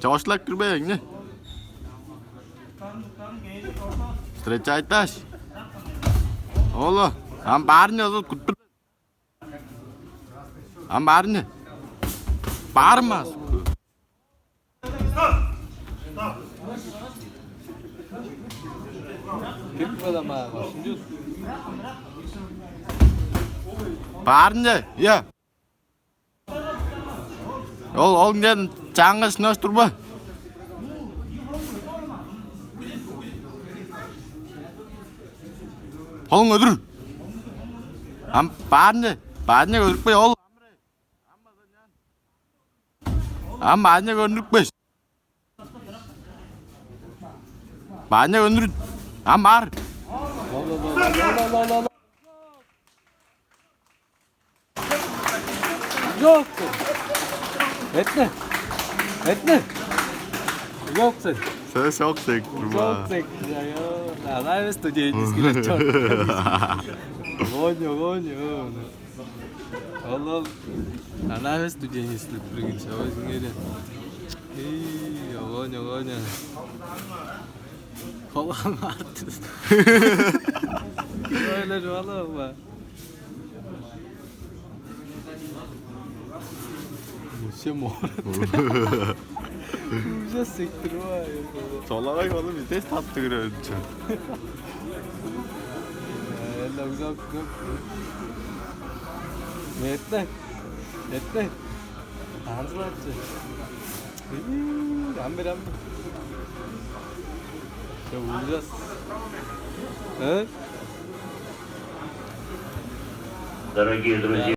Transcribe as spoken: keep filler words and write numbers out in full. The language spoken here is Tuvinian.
Чоокшулап кирбээңни. Встречайташ. Оло, ам баарны озут куттур. Ам баарны. Баармас. Кирик балама, шунчу. Баарны, я. Ол, ол ынчан чаңгыс нош турба. Холуң өдүр. Ам баарны, баарны көрүкпей ол. Ам баарны көрүнүкпеш. Баарны көрүнүр. Ам бар. Ёлка. Этне. Этне. Ёлка. Сен шок сектор ба. Ёлка. Я, я. Давай студенческий чёрт. Огонь, огонь, огонь. Ол, ол. Ана студенческий прыгать, ой, зингере. Эй, огонь, огонь. Холам артыш. Ойлар вала ба. Вообще мор. Ужас сектор ба. Солагай болуп, здесь таптыгыр өнчү. Эле узак, узак. Эртне. Эртне. Танцевать. Амбер, амбер. Всё, ужас. Э? Дорогие друзья,